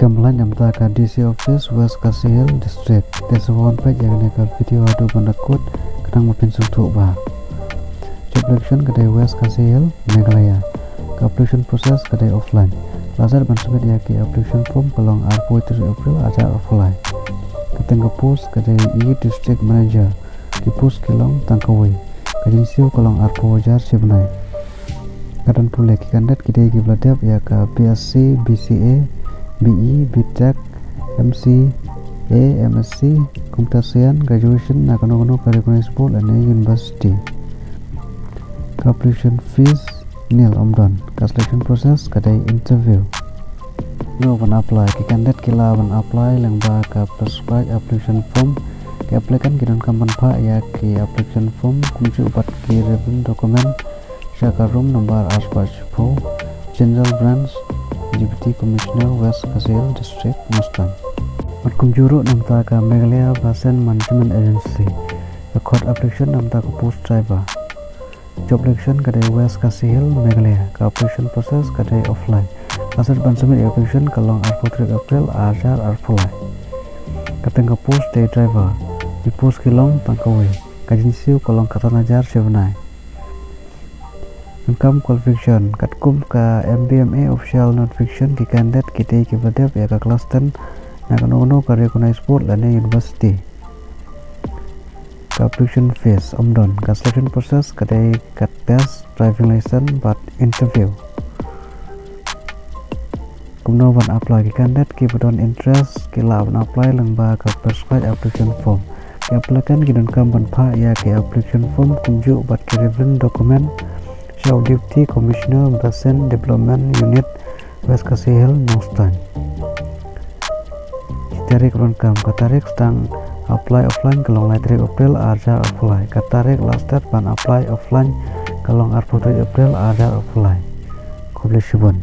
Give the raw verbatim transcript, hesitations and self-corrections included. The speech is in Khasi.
Kam lait namta ka D C Office West Khasi Hills District. Te sa wan peit ïa kane ka video haduh ban da kut khnang ba phin sngewthuh bha. Job location ka dei West Khasi Hills, Meghalaya. Ka application process ka dei offline. Last date ban submit ïa ki application form ka long arphew tarik April arhajar arphew lai. Ka teng ka post ka dei E District Manager. Ki post ki long tang kawei. Ka jingsiew ka long arphew hajar shi bnai. Ka don pule ki candidate ki dei kiba la dep ïa ka B S C, B C A, B E, B Tech, M C A, M S C, Computer Science, graduation na kano kano ka recognized board lane university. Ka application fees nil, ym don. Ka selection process ka dei interview. Kumno ban apply? Ki candidate ki lah ban apply lyngba ka prescribed application form. Ki applicant ki donkam ban phah ïa ki application form kumjuh bad ki relevant document sha ka room number arspah shiphew, General Branch, Deputy Commissioner, West Khasi Hills District, Nongstoiñ. Bad kumjuh ruh namta ka Meghalaya Basin Management Agency. Ka khot application namta ka post driver. Job location ka dei West Khasi Hills, Meghalaya. Ka application process ka dei offline. Last date ban submit ïa application ka long arphew tarik April arhajar arphew lai. Ka teng ka post dei driver. Ki post ki long tang kawei. Ka jingsiew ka long khatar hajar shi bnai. Donkam qualification. Katkum ka M B M A official notification, ki candidate ki dei kiba la dep ïa ka class ten na kano kano ka recognized board lane university. Ka application fees ym don. Ka selection process ka dei ka test, driving license bad interview. Kumno ban apply? Ki candidate kiba don interest ki lah ban apply lyngba ka prescribed application form. Ki applicant ki donkam ban phah ïa ki application form kumjuh bad ki relevant document sha u Deputy Commissioner, Basin Development Unit, West Khasi Hills, Nongstoiñ. Ki tarik ruh kam, ka tarik sdang apply offline ka long lai tarik April arhajar arphew lai. Ka tarik last date ban apply offline ka long arphew tarik April arhajar arphew lai. Khublei shibun.